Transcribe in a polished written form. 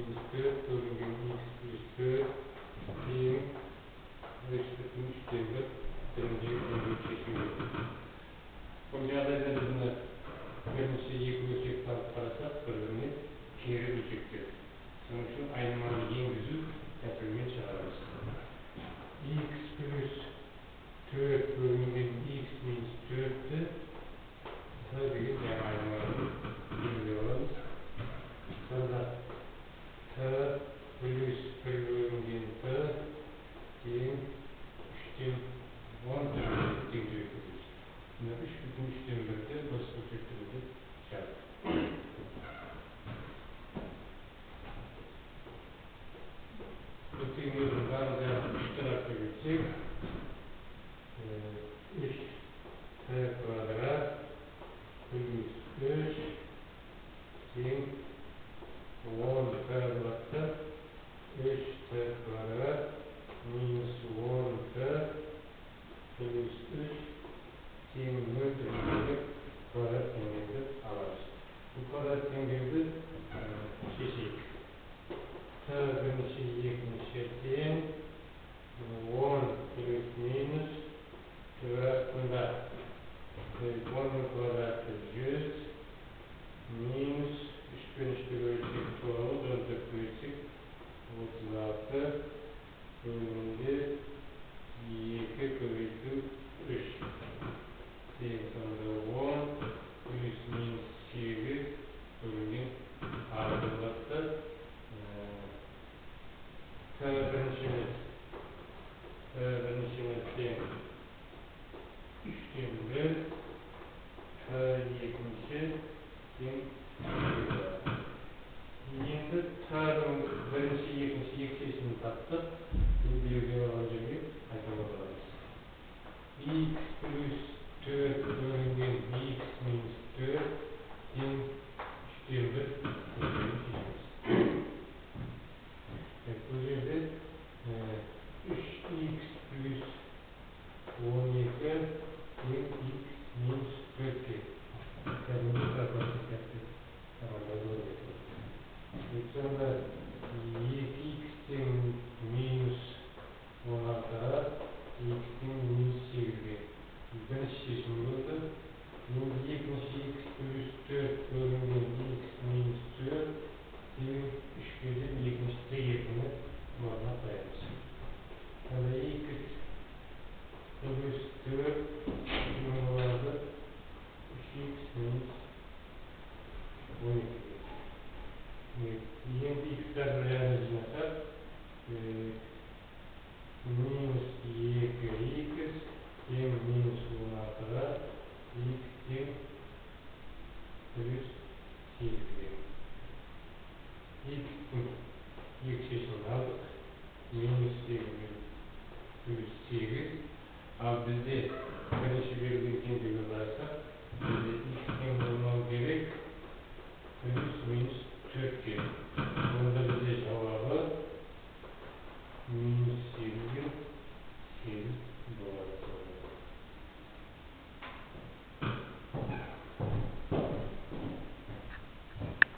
минус 4 бөлінген x плюс 4 тең 3,3-тен 1 түріндегі теңдеуді шешу керек. Бұл жағдайда біз мына бірінші екі бөлшекті алып қарасақ, бір-біріне кері бөлшектер. Соның үшін айнымалы енгізу тәсілімен шығарамыз. X плюс 4 бөлінген x минус 4-ті t деген жаңа айнымалымен белгілеп аламыз. Сонда t плюс 1 бөлінген t тең 3-тен 10 түріндегі теңдеу етеміз. Мына 3,3-тен 1-ді бос бөлшек түрінде шығардық. Бұл теңдеудің барлық жағын 3 тарапқа бөлсек, 3 t квадрат плюс 3 тең 10 t болады. 3 t квадрат минус 10 t плюс 3 тең 0 түріндегі квадрат теңдеуді аламыз. Бұл квадрат теңдеуді шешейік. T бірінші екінші тең 10 плюс минус түбір астында 10-ның квадраты 100 минус 3 пен 3-ті бөлсек 9, 14 бөлсек 36 бөлімінде 2 көбейту 3 тең сонда 10 плюс минус 8 бөлінген 6 болады. T біріншіміз тең 3-тен 1, T екінші тең 2 болады. Енді T-ның бірінші, екінші екі шешімін таптық. Енді белгілеп алған жерге қайта отырамыз. X плюс 4 бөлінген x минус 4 тең 3-тен 1 теңдеуін шешеміз. Бұл жерде 3x плюс 12 тең x минус 4-ке кәдімгі пропорция сияқты тағайындалуы керек. Сонда 2x тең минус 16-ға, x тең минус 8-ге. Бірінші шешім болды. Енді екінші x плюс 4 бөлінген x минус 4 тең 3-ке деп екінші t екіні орнына қоямыз. Сонда x плюс 4 тең болады 3x минус 12-ге. Енді x-тер бір жағына жинасақ, минус 2x тең минус 16-ға, x тең плюс 8-ге. X-тің екі шешімін алдық. Минус 8 плюс 8. Ал бізде бірінші берілген теңдеуге қарасақ, бізде x тең болмау керек плюс минус 4-ке.